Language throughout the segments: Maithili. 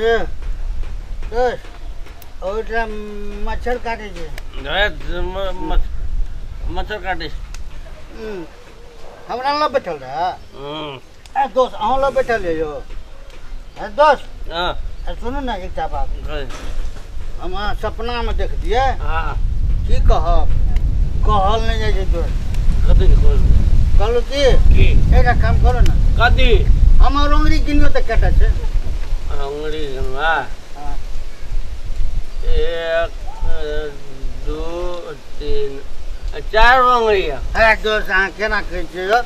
रे दोस्त ओइठाम मच्छर काटै छै। मच्छर काटै छै। हमरा लग बैठल रहे। ए दोस्त अहाँ लग बैठल यौ। ए दोस्त सुनू ने एकटा बात, हम अहाँ सपनामे देखलियै। की कहब, कहल नहि जाइ छै दोस्त। कथी कहलहुँ की एकटा काम करू ने। कथी? हमर अङ्गुरी गिनियौ तऽ कएटा छै। अङ्गुरी गिनबा? 1 2 3 4 अङ्गुरी। हे दोस्त अहाँ केना कहै छियै यौ?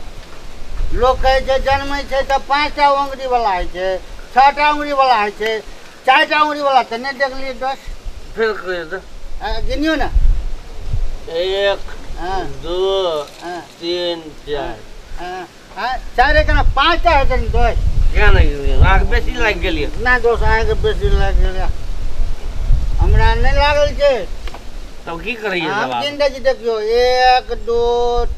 लोक कहै छै जन्मै छै तऽ 5टा अङ्गुरी वाला होइ छै, 6टा अङ्गुरी वाला होइ छै, 4टा अङ्गुरी वाला तऽ नहि देखलियै दोस्त। फेर कहियौ तऽ। गिनियौ ने। 1 2 3 4। 4 केना 5टा हेतै ने दोस्त? केना नहि गिनलियै? अहाँके बेसी लागि गेलियै। नहि दोस्त अहाँके बेसी लागि गेलै, हमरा नहि लागल छै। तब की करैयै? हम गिन दै छी देखियौ, 1 2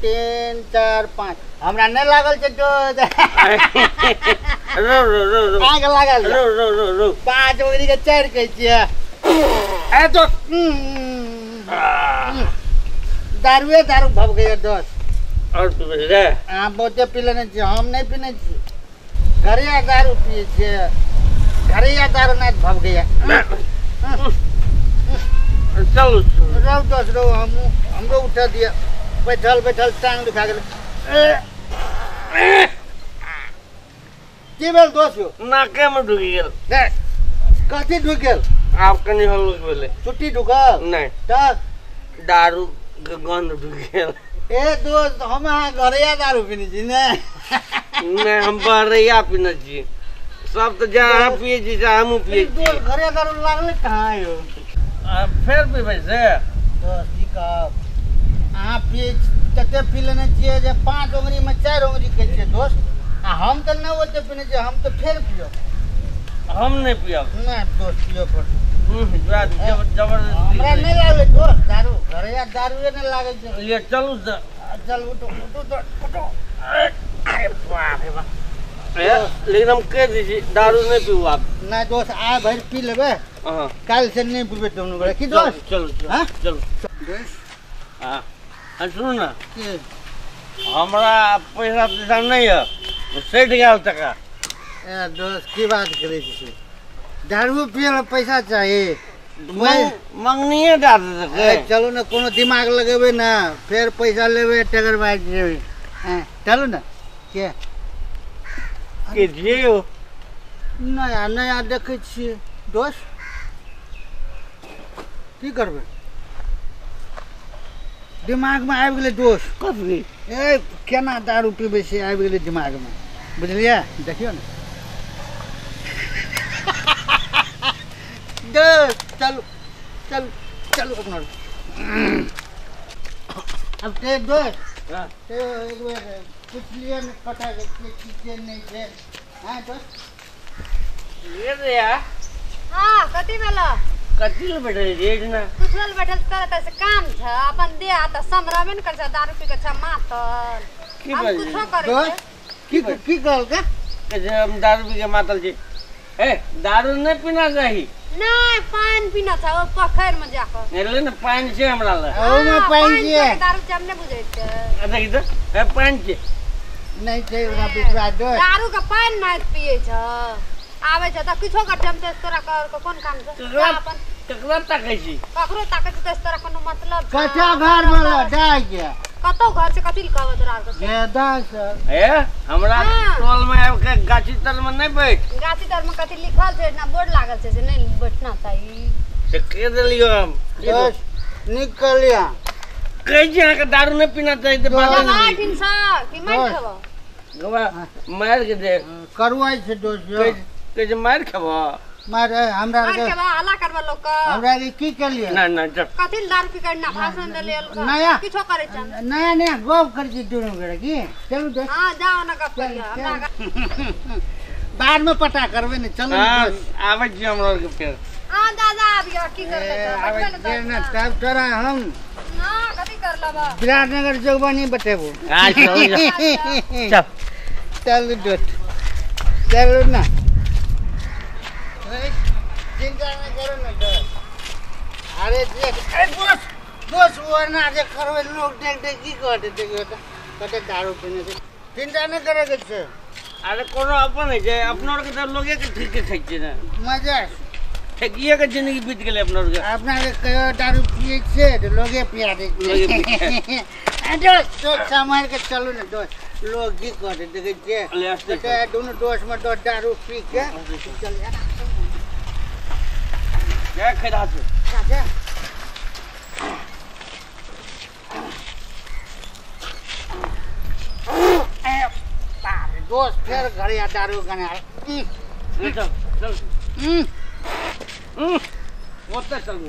3 4 5। हमरा नहि लागल छै दोस्त। रो रो रो रो अहाँके लागल? रो रो रो रो 5 अङ्गुरीके 4 कहै छियै। ए दोस्त दारुए दारू भव गया दोस्त। और पीबै रे? अहाँ बहुते पी लेने छियै, हम नहि पीने छी। घरिया दारू पियै छियै, घरिया दारू नहि भव गया। चलू रौ दोस्त रौ, हमरो उठा दिअ, बैठल बैठल टांग दुखा गेलै। की भेल दोस्त यौ? नाकेमे ढुकि गेल। कथी ढुकि गेल? आब कनि हल्लुक भेलै। चुट्टी ढुकल? नहि, तऽ दारू के गंध ढुकि गेल। ए दोस्त हम अहाँ घरैया दारू पीने छी ने? नहि, हम बहरैया पीने छी। सब तऽ जे अहाँ पियै छी से हमहूँ पियै छी। दोस्त घरैया दारू लागलै कहाँ यौ? फेर पीबै से? दोस्त की कहब, अहाँ पियै तते पी लेने छियै जे 5 अङ्गुरीमे 4 अङ्गुरी कहै छियै दोस्त, आ हम तऽ नहि ओते पीने छियै, हम तऽ फेर पियब। हम नहि पियब। नहि दोस्त पियऽ पड़त। जबरदस्ती हमरा नहि लागलै दोस्त दारू, घरैया दारूए नहि लागै छै। ले चलू तऽ। चल उठो उठो उठो। अरे बाप रे बाप, लेकिन हम कहि दै छी दारू नहि पीबू आब। नहि दोस्त आइ भरि पी लेबै, काल्हि से नहि पीबै दुनू गोटे। की दोस्त? चलू चलू। हाँ सुनू ने, हमरा पैसा तैसा नहि यऽ, सठि गेल टका। ए दोस्त की बात करै छी, दारू पियै लए पैसा चाही? मंगनिए दए देतै। चलू ने कोनो दिमाग लगेबै ने, फेर पैसा लेबै तकर बाद जेबै। चलू ने। के के छियै यौ? नया नया देखै छियै दोस्त, की करबै, दिमागमे आबि गेलै दोस्त। कथी? ए केना दारू पीबै से आबि गेलै दिमागमे, बुझलियै? देखियौ ने दोस्त। चलू चलू चलू अपना अब ते दोस्त एक बेर पुछलियै ने कटा के की छै नहि छै। हाँ दोस्त हाँ कथी भेल? कथी लए बैठल छियै ना? कुछ लए बैठल तोरा से काम छ, अपन देह हाथ समराबे ने करै छ, दारू पी के छ मातल। की हम कुछो करै दोस्त की की कहलकै? जे हम दारू पी के मातल छी। ए दारू नहि पीना चाही। नहि पानि पीना छ, ओ पोखरि में जाके। ले ने पानि छै हमरा लग। ओमे पानि छै। दारू छै हम नहि बुझै छियै। देखी तऽ ए पानि छै। नहि छै ओकरा विश्वास दोस्त। दारू के पानि नहि पियै छ, आबै छ तऽ किछो कर हम तऽ तोरा कर के कोन काम छै? अपन ककरा ताकै छी? ककरो ताकै छी तऽ तोरा कोनो मतलब छै? कच्चा घर वाला दाइ के कतौ घर छै, कथी लए कहबै तोरा आर के? ए दाइ सर। ए हमरा टोल में आबि के गाछी तर में नहि बैठ। गाछी तर में कथी लिखल छै ना, बोर्ड लागल छै से नहि बैठना चाही। से के देलियो हम? दोस्त नीक कहलियै। कहै छी अहाँके दारू नहि पीना चाही तऽ बात नहि। की मारि खेबो? गवा मारि के दे। करुआइ छै दोस्त। कहै छै मारि खेबो? मार हमरा मार के हल्ला करबा लोक के। हमरा के की केलिए? ना ना चल। कथी दारू पी के ना भाषण देलिए नया किछो करै छ? नया नया गप करै छी दुनू गोटे की? चलू दोस्त। हां जाओ ना गप करियो, हमरा बाद में पता करबै ने। चलू हां आबै छी हमरा के फेर। हां दादा आबियो की करबै आबै ने तब तोरा हम ना कथी कर लेबा? विराटनगर जोगबनी बतेबो। हां चल चल चलू दोस्त चलू ना। चिंता नहीं करो ना दोस्त। अरे देख अरे दोस्त दोस्त वरना जे करबै लोग देख देख की कहते देखियो त कते दारू पीने छै। चिंता नहीं करे के छै। अरे कोनो अपन है छै अपना के त लोगे के ठीक के खाइ छै ने मजा ठेकिए के जिंदगी बीत गेलै अपना के। अपना के कहियो दारू पिए छै त लोगे पिया दे लोगे पिया। दोस्त दोस्त संभाल के चलू ने दोस्त लोग की कहते देखै छियै ते दुनू दोस्त में दोस्त दारू पी के चल जा खैरा छै जा। दोस्त फेर घरे दारू गना चल चल ओतऽ चलू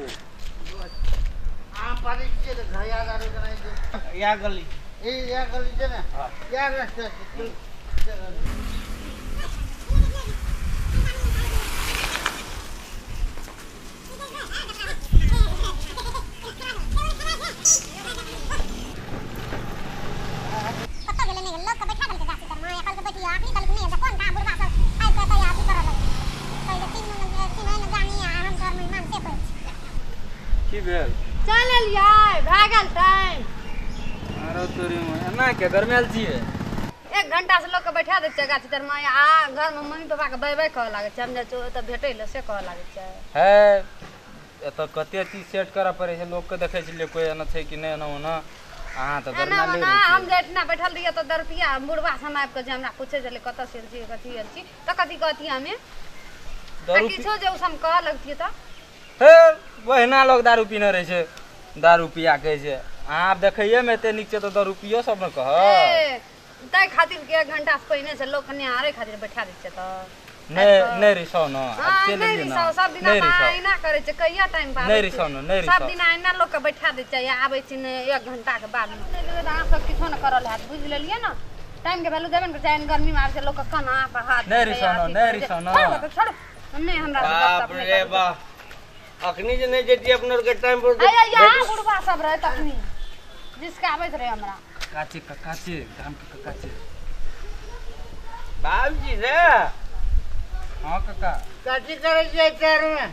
आम पानी छियै तऽ घरे दारू गनाइ छै। या गली ए या गली छै ने या रास्ता छै। कतऽ गेलै नहि गेलै लोक के बैठा देलकै गाछी तर मे कहलकै बैठिया अखनी कहलकै नहि कोन का बुढ़बा सब आबि कऽ तैयार करऽ लगलै कहलकै 3 महीना 3 महीना जानी आ हम घर मेहमान से पड़ै की भेल चल एलियै भए गेल टाइम। अरे तोरी एना के गरमायल छियै 1 घंटा से लोक के बैठा दै छै गाछी तर मे आ घर में मम्मी पापा के बाय बाय कहऽ लागै छै हम जाइ छियै ओतऽ भेटै लए से कहऽ लागै छै। है एतऽ कते चीज सेट करऽ पड़ै छै लोक के देखै छलियै कोइ एना छै कि नहि एना ओना अहाँ तऽ गरमायले रहै हम जे एहिठिना बैठल रहियै तऽ दरपिया बुढ़बा सब आबि कऽ जे हमरा पूछै छलै कतऽ से आयल छी कथी आयल छी तऽ कथी कहतियै हमे किछो जे ओ सब कहऽ लगतियै तऽ हे ओहिना लोग दारू पीने रहै छै दारू पिया कहै छै अहाँ देखैये मे एते नीक छै तऽ दारू पियो सब ने कह ताहि खातिर के 1 घंटा से पहिने से लोक निहारे खातिर बैठा दै छै तऽ नहीं नहीं रिसाव न नहीं रिसाव सब दिन एना करै छै कहिया टाइम पास नहीं रिसाव न नहीं रिसाव सब दिन एना लोक के बैठा दै छै आबै छै ने 1 घंटा के बाद में अहाँ सब किछो न करल हैत बुझि लेलियै ने टाइम के वैल्यू देबे ने करै छै गर्मी में आबै छै लोक के कना पर हाथ नहीं रिसाव न नहीं रिसाव न छोड़ू नहीं हमरा बाप रे बाप अखनी जे नहीं जैती अपना के टाइम पर अरे यहाँ बुढ़बा सब रहे तखनी जिसका आबैत रहे हमरा काचे काचे गाम के काचे बाबूजी रे। हाँ काका काची करै छियै चार में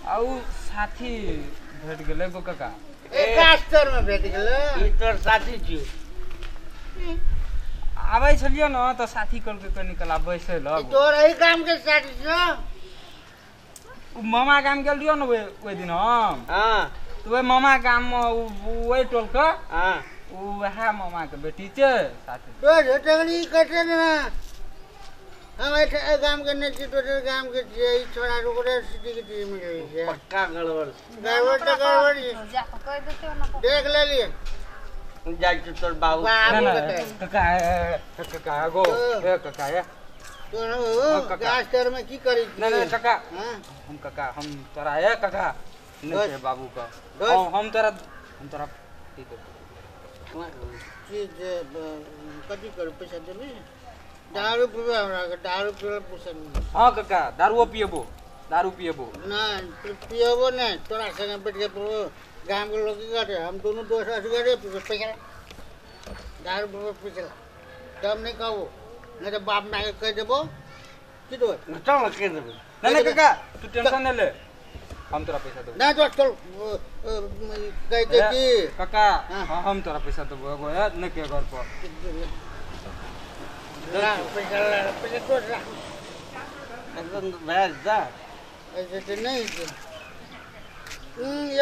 आ उ साथी भेट गेलै गो काका एक गाछ तर में भेट गेलै ई तोर साथी छियौ आबै छलियै न तऽ साथी कहलकै कनी कला बैसै लग तोर एहि गाम के साथी छौ उ मामा गाम गेल रहियो न ओहि दिन हम। हां तऽ ओहि मामा गाम मे ओहि टोल के हां उ वएह मामा के बेटी छै साथी तोर टंगड़ी कटे ने हम एहि गाम के नहि छियै दोसर गाम के छियै ई छोड़ा ओकरे सिटी के टीम रहै छै पक्का गड़बड़ गड़बड़ तऽ गड़बड़ जा कऽ कहि देतै ओना देख लेलियै जाइ छी तोर बाबू काका काका गो ए काका ए तोर गाछ तर में की करै छी नहीं नहीं काका हम काका हम तोरा ए काका नहीं छै बाबू का हम तोरा ठीक है चीज कथी करू पैसा देबी दारू पीबे हमरा के दारू पीबे पसंद नहीं। हां काका दारूओ पियबो दारू पियबो नहीं पियबो नहीं तोरा संगे बैठ के पियबो गाम के लोग की करे हम दोनों दोस्त असगरे पीबे पैसा दारू पीबे पैसा तब नहीं कहबो नहीं तो बाप माय के कह देबो की दो चल कह देबो नहीं नहीं काका तू टेंशन नहीं ले हम तोरा पैसा देबो नहीं तो चल कह दे की काका हम तोरा पैसा देबो एगो नहीं के घर पर पैसा पैसा तो एकदम भैंस दा ऐसे तो नहीं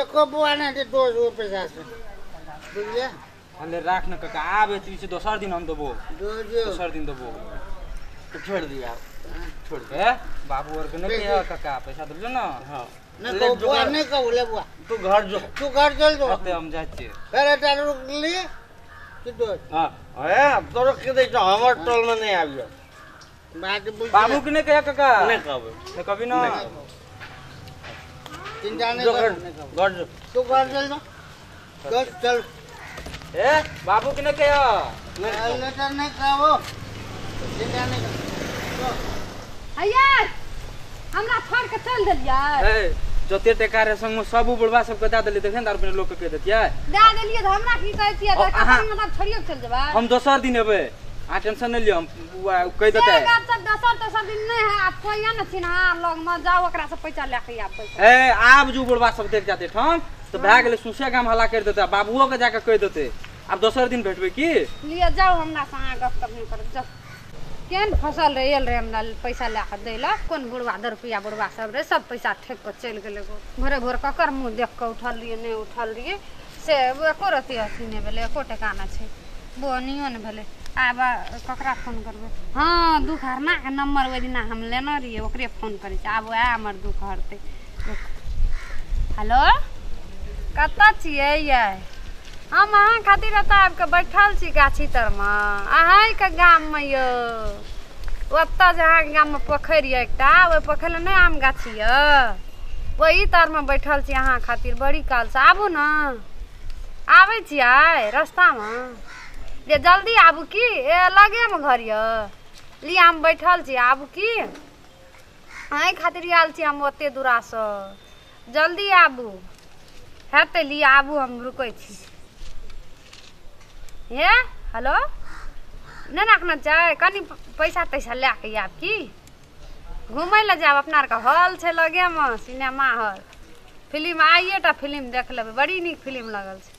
एको बुआ नहीं दे 2 पैसा से बुझलिए हले राख न काका आब एतबी छै दोसर दिन हम देबो दोसर दिन देबो छोड़ दिया छोड़ दे बाबू और के नहीं कहियो काका पैसा देबो न। हां नहीं कहू बुआ नहीं कहू ले बुआ तू घर जो तू घर चल जो ओते हम जाइ छियै फेर एटा रुक ली की दोस्त हां ए तोरो के दै छौ हमर टोल में नहीं आबियो बात बुझ बाबू के नहीं कहियो काका नहीं कहबै नहीं कभी ना चिंता नहीं कर घर जो तू घर चल जो दोस्त चल ए बाबू के नहीं कहियो नहीं लेटर नहीं कहबो चिंता नहीं कर हैया हमरा छोड़ के चल देलियै ए जते टका रे संग में सब बुढ़वा सब के दे देली देखन दारू पीने लोक के कह देतियै दे देलियै त हमरा की कहतियै त मतलब छोड़ियो के चल जेबै हम दोसर दिन एबै अहाँ टेंशन नहीं लियो, हम कहि देतै। से सब दोसर तेसर दिन नहीं है, आप कोई न चिन्हा लग में जाओ ओकरा से पैसा लए के आब पैसा। ए आब जो बुढ़वा सब देख जाते ठाम तो भए गेलै, सुसे गाम हल्ला कर देतै, बाबुओ के जाके कहि देतै। आब दोसर दिन भेटबै की? लिअ जाओ, हमरा से अहाँ गप तप नहीं करब, जाओ। केहन फसल रहे आयल रहे हमरा पैसा लए के दै लए, कोन बुढ़वा 10 रुपया बुढ़वा सब रहे, सब पैसा ठेक कऽ चलि गेलै। भोरे भोर ककर मुँह देख कऽ उठल रहियै, नहि उठल रहियै से एको रत्ती अथी नहि भेलै, एको टका नहि छै, बोनियो नहि भेलै। आब ककरा फोन करबै? हाँ दुख हरनाके नम्बर ओहि दिना हम लेने रहियै, ओकरे फोन करै छियै, आब वएह हमर दुख हरतै। हेलो, कतऽ छियै यै? हम अहाँ खातिर एतऽ आबि कऽ बैठल छी गाछी तरमे, अहाँके गाममे यौ। ओतऽ जे अहाँके गाममे पोखरि यऽ एकटा, ओहि पोखरिमे नहि आम गाछी यऽ, ओही तरमे बैठल छी अहाँ खातिर बड़ी कालसँ। आबू ने, आबै छियै रस्तामे? जे जल्दी आबू की, ए लगेमे घर यऽ, लिअ हम बैठल छी, आबू की? अहीं खातिर आयल छी हम ओते दूरासँ, जल्दी आबू। हेतै लिअ आबू, हम रुकै छी। हे हेलो, नहि राखना चाही, कनि पैसा तैसा लए के आयब की? घुमै लए जायब, अपना आरके हॉल छै लगेमे, सिनेमा हॉल, फिल्म आइए टा फिल्म देख लेबै, बड़ी नीक फिल्म लगल छै।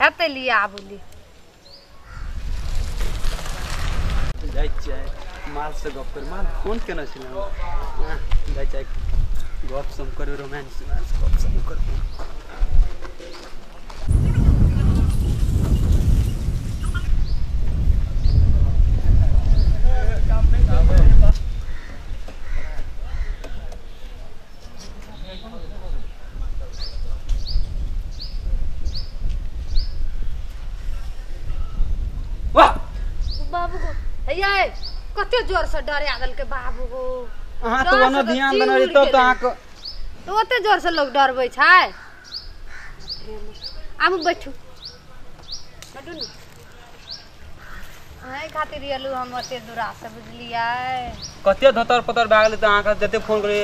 हेतै लिअ आबू। लिअ जाइ छियै माल से गप कर, माल फोन केने छलै, जाइ छियै गप सप करू, रोमांस गप सप करू। वाह बाबू गो, हे कते जोर से डरा देलकै बाबू गो। अहाँ तऽ ओना ध्यान देने रही तब तऽ अहाँके तऽ ओते जोर से लोग डरबै छै। आबू बैठू, बैठू ने। अहीं खातिर एलहुँ हम ओते दूरा से, बुझलियै? कते धतर पतर भए गेलै तऽ अहाँके जते फोन करी,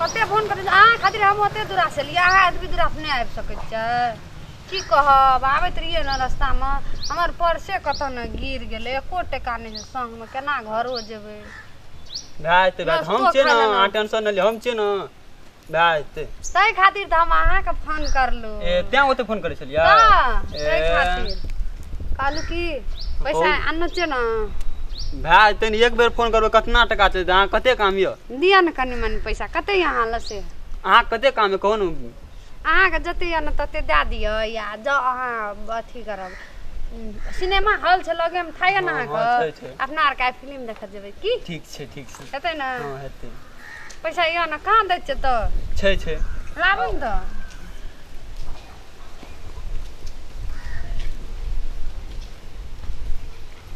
कते फोन करै अहाँ खातिर हम ओते दूरा से एलियै, अहाँ एतबी दूरा से नहि आबि सकै छियै। की कहब, आबैत रहियै ने रस्तामे, हमर पर्से कतऽ ने गिर गेलै, एको टका नहि छै संगमे, केना घरो जेबै? भए जेतै, भए हम छियै ने, अहाँ टेंशन नहि लिअ, हम छियै ने, भए जेतै। ताहि खातिर तऽ हम अहाँके फोन करलहुँ। ए तें ओते फोन करै छलियै? ताहि खातिर कहलहुँ कि पैसा आनने छियै ने? भए जेतै ने, एक बेर फोन करबै कतना टका छै, अहाँ कते काम यऽ? दिअ ने कनि मनि पैसा, कते अहाँ लग से? अहाँ कते काम यऽ कहू ने? अहाँके जते यऽ ने तते दए दिअ, या जाउ अहाँ अथी करब, सिनेमा हॉल छै लगेमे, था यऽ ने अहाँके? अपना आरके आइ फिल्म देखऽ जेबै की? ठीक छै, ठीक छै, हेतै ने? हँ हेतै। पैसा यऽ ने? कहाँ दै छियै तऽ? छै छै, लाबू ने तऽ।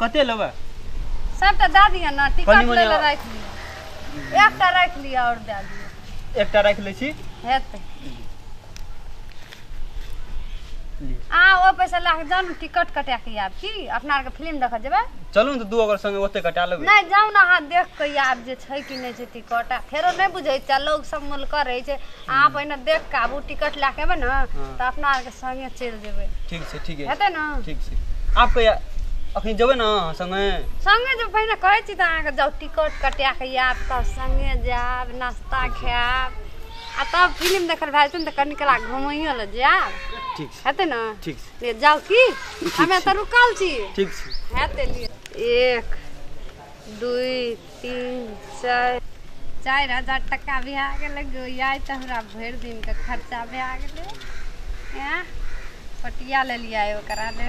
कते लेबै? सबटा दए दिअ ने, टिकट लै लए राखि लिअ, एकटा राखि लिअ आओर दए दिअ। एकटा राखि लै छी, हेतै। अहाँ ओ पैसा लए कऽ जाउ ने, टिकट कटा के आयब की? अपना आरके फिल्म देखऽ जेबै? चलू ने तऽ दू अगर संगे ओते कटा लेबै। नहि जाउ ने, अहाँ देख कऽ आयब जे छै कि नहि छै टिकट। आ फेरो नहि बुझै छियै, लोग सब मुलकर रहै छै। अहाँ पहिने देख कऽ आबू, टिकट लए कऽ एबै ने तऽ अपना आरके संगे चलि जेबै। ठीक छै, ठीक हेतै ने? ठीक छै। आब कहिया अखनी जेबै ने संगे? संगे जे पहिने कहै छी तऽ अहाँके जाउ टिकट कटा के आयब, तब संगे जायब, नाश्ता खायब, आ तब फिल्म देखल भए जेतै ने तऽ कनि कला घुमैयो लए जायब। ठीक छै, हेतै ने? ठीक छै, ले जाउ की? हमे तऽ रुकल छी। ठीक छै, हेतै। लिअ 1 2 3 4 4000 टका भए गेलै गो। आइ तऽ हमरा भरि दिनके खर्चा भए गेलै। पटिया लेलियै ओकरा ले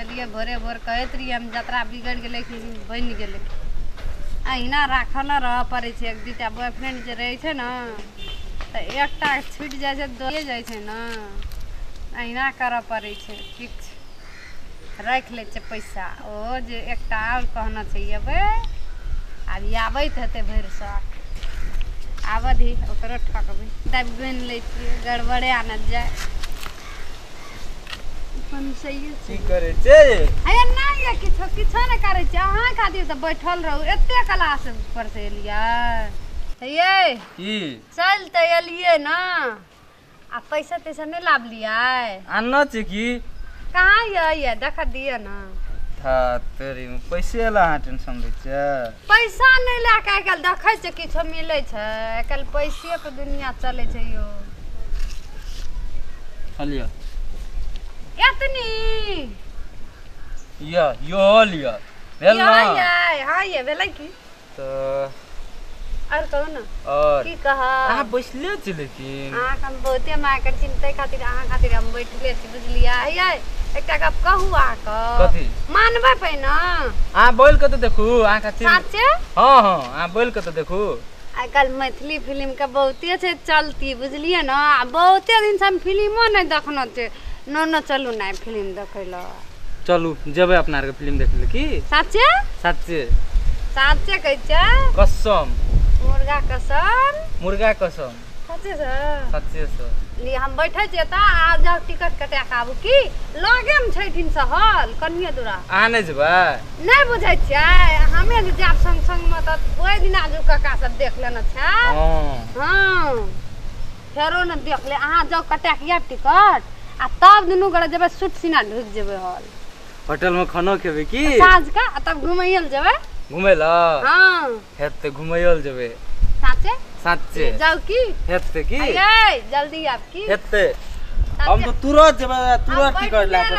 एलियै भोरे भोर, कहैत रहियै हम जतरा बिगड़ि गेलै कि बनि गेलै। अहिना राखल रहऽ पड़ै छै, एक दूटा बॉयफ्रेंड जे रहै छै ने तऽ एकटा छुटि जाइ छै, दए जाइ छै ने, अहिना करऽ पड़ै छै। ठीक छै, राखि लै छियै पैसा। ओ जे एकटा आओर कहना छै अयबै, आब आबैत हेतै भरि सक, आबऽ दी ओकरो ठकबै, तब गनि लै छियै, गड़बड़े ने जाय। अपन सही छै। की करै छै? अरे नहि यै, किछो किछो नहि करै छै, अहाँ खातिर तऽ बैठल रहू, एते क्लास पर से एलियै। ये की चल तऽ एलियै ने, आ पैसा तैसा नहि लाबलियै? आनना छै की? कहाँ यै? देख दिअ ने। हाँ तेरी में पैसे ला अहाँ टेंशन लै छियै। पैसा नहि लए कऽ आइ काल्हि देखै छै किछो मिलै छै, आइ काल्हि पैसे पर दुनिया चलै छै यौ। लिअ एतनी या यो लिअ भेल ना? हाँ ये भेलै की तऽ और कहू ना और की कह। अहाँ बैसले छी लेकिन अहाँके हम बहुते माय कर चिंता खातिर अहाँ खातिर हम बैठले छी बुझलियै। ये एकटा गप कहू अहाँके। कथी? मानबै पहिने? अहाँ बोल के तऽ देखू अहाँ खातिर। साचे? हाँ हाँ अहाँ बोल के तऽ देखू। आइ काल्हि मैथिली फिल्म के बहुते छै चलती बुझलियै ना, आ बहुते दिन से हम फिल्मो नहि देखने छै। न न चलू ना फिल्म देखै लए। चलू जेबै अपना आरके फिल्म देखै लए की? साचे? साचे। साचे कहै छै? कसम। मुर्गा कसम। मुर्गा कसम। साचे से? साचे से। ली हम बैठे छियै तऽ आ जाउ टिकट कटा के आबू की लगे मे छै ठिन से हॉल कनिये दूरा। अहाँ नहि जेबै? नहि बुझै छियै हमे जे जायब संग संग मे तऽ ओहि दिना जो काका सब देख लेने छै। हाँ फेरो ने देख ले। अहाँ जाउ कटा के आयब टिकट आ तब दुनू गोरे जेबै सुट सीना ढुकि जेबै हॉल। होटल में खाना खेबै की? साँझ के आ तब घुमैये लए जेबै। घुमै लए? हाँ हेतै घुमैयो लए जेबै। साचे? साचे। जाउ की? हेतै की? ये जल्दी आब की? हेतै। हम तो तुरंत जेबै, तुरंत टिकट लए के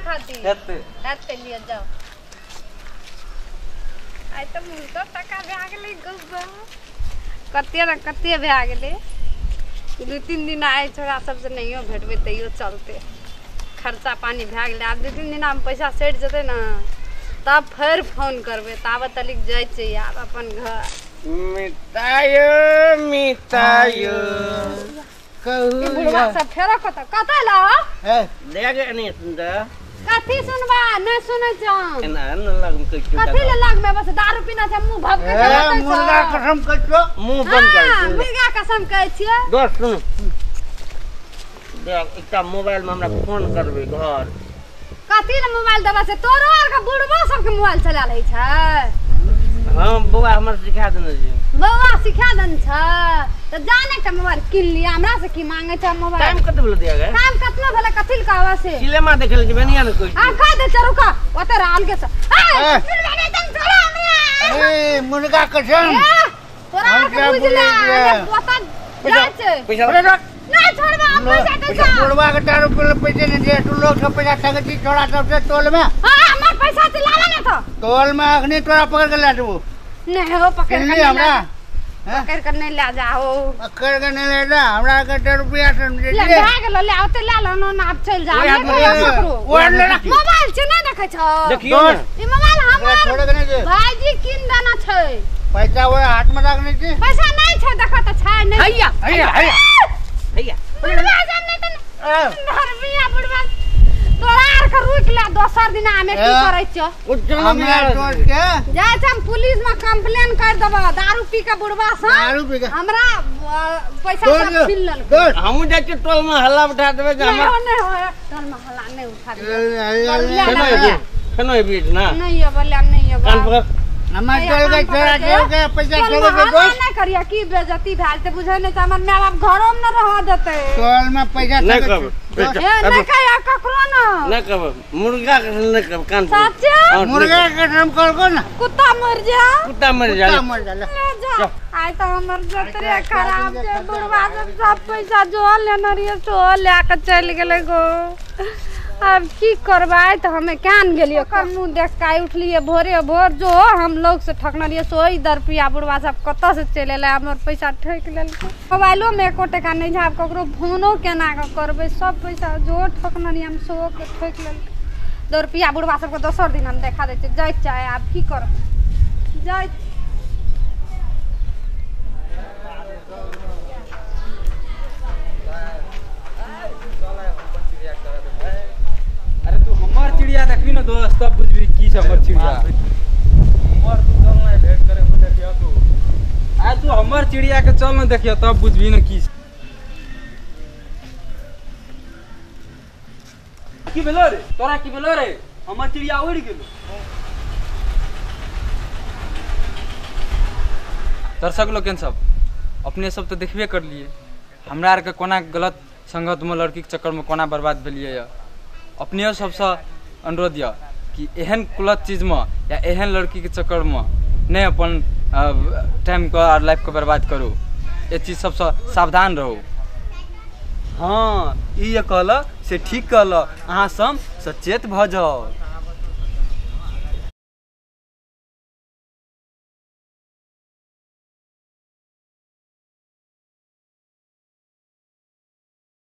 खातिर। हेतै। हेतै लिअ जाउ। आइ तऽ मुँह तो टका भए गेलै गब्बा कते ने कते भए गेलै। 2-3 दिन आइ छोड़ा सबसे नहियो भेटबै तैयो चलतै, खर्चा पानी भए गेलै। आब 2-3 दिनामे पैसा सठि जेतै ने तब फेर फोन करबै, ताबत तलिक जाइ छियै आब अपन घर। मितायो मितायो कहू बुढ़वा सब फेरो कतऽ कतऽ ला देख नहीं सुनता। कथी सुनबा? नहि सुनै छौ। एना न लगम कहै छियौ। कथी ले लगमे? बस दारू पीना छै मुँह भभके चलतै। मुर्गा कसम कहै छियौ। मुँह बंद कर। मुर्गा कसम कहै छियौ। दोस्त सुन देख एकटा मोबाइल में हमरा फोन करबै घर। कथी ले मोबाइल देबा से? तोरो आर के बुढ़बा सबके मोबाइल चला लै छै। हाँ बौआ हमर सिखा देने छै। बौआ सिखा देने छै तऽ जा ने एकटा मोबाइल कीन लिअ। हमरा से की मांगे छै मोबाइल? टाइम कते भेलै दिया गे? टाइम कतना भेलै कथी ले कहबा से? सिनेमा देखै लए जेबै निया ने कहै। हां कह दे चल रुका ओते रहल के से। ए सुनबा नै तन छोड़ा हमरा। ए मुर्गा कसम तोरा आर के बुझला ओता जाइ छै। पैसा नहीं छोड़बा हम पैसा दे जा। बुढ़वा के दारू पीले पैसे नहीं दे तू लोग सब पैसा ठगे छी छोड़ा सबसे टोल में। हां हमर पैसा से लावा ना तो टोल में अखनी तोरा पकड़ के ले जेबो। नहीं हो पकड़ के हमरा पकड़ के नहीं ले जाओ। पकड़ के नहीं ले जा हमरा के 1 रुपया समझ ले भए गेलो ले ओते ले लो ना आब चल जा। मोबाइल छै नहीं देखै छौ? देखियो ना ई मोबाइल हमर छोड़ के नहीं दे। भाईजी कीन देना छै। पैसा वो हाथ में रखने छी। पैसा नहीं छै देखा त छै नहीं। हैया हैया हैया हैया बुढ़वा जान नहीं तन धर्मिया बुढ़वा तोरा आर के रुक ले दोसर दिन हमे की करै छियो। हमरा दोस्त के जाइ छै हम पुलिस में कंप्लेन कर देबो दारू पी के बुढ़वा से। दारू पी के हमरा पैसा सब छीन लेलकै। हमहूँ जाइ छियै टोल में हल्ला उठा देबै जे हमर। नहीं हो टोल में हल्ला नहीं उठा देबै। खेनो एबी ना? नहीं अबे ले नहीं अबे। कान पकड़। हमर टोल के छोड़ा के पैसा छोड़े के दोस्त नहीं करिया की बेइज्जती भेल ते बुझै नहीं त हमर माय बाप घरो में न रह देते। टोल में पैसा नहीं कहब। ए नहीं कहिया ककरो ना नहीं कहब। मुर्गा के नहीं कहब कान पकड़। सच्चे? मुर्गा के नाम कहलको ना। कुत्ता मर जा। कुत्ता मर जा। कुत्ता मर जा ले जा। आइ त हमर जतरे खराब छै बुढ़वा सब सब पैसा जो लेने रहिए सो ले के चलि गेलै गो। अब की करबै त हमे कान गेलियै ओकर मुँह देख के आइ उठलियै भोरे भोर जो हम लोग से ठकने रहियै सो इधर रुपया बुढ़वा सब कतऽ से चलि एलै हमर पैसा ठकि लेलकै। मोबाइलो में एको टका नहीं छै आब ककरो फोनो केना के करबै। सब पैसा जो ठकने रहियै हम सो के ठकि लेलकै। 2 रुपया बुढ़वा सबके दोसर दिन हम देखा दै छियै। जाइ चाहे आब की करबै जाइ। अरे तू हमर चिड़िया देखबी ना दोस्त तब बुझबी की छै हमर चिड़िया। हमर तू चल ना भेंट करे को देखियो तू। आ तू हमर चिड़िया के चल ना देखियो तब बुझबी ना की की भेलो रे तोरा की भेलो रे। हमर चिड़िया उड़ गेलो। दर्शक लोकनि सब अपने सब तो देखबे कर लिए हमरा आर के कोना गलत संगत में लड़की के चक्कर में कोना बर्बाद भेलिए। अपने सबसे अनुरोध यऽ कि एहन कुलत चीजमे या एहन लड़कीके चक्करमे नहि अपन टाइमके और लाइफके बर्बाद करू। ये चीज सबसँ सावधान रहू। हाँ, ई जे कहलक से ठीक कहलक, अहाँ सब सचेत भऽ जाउ।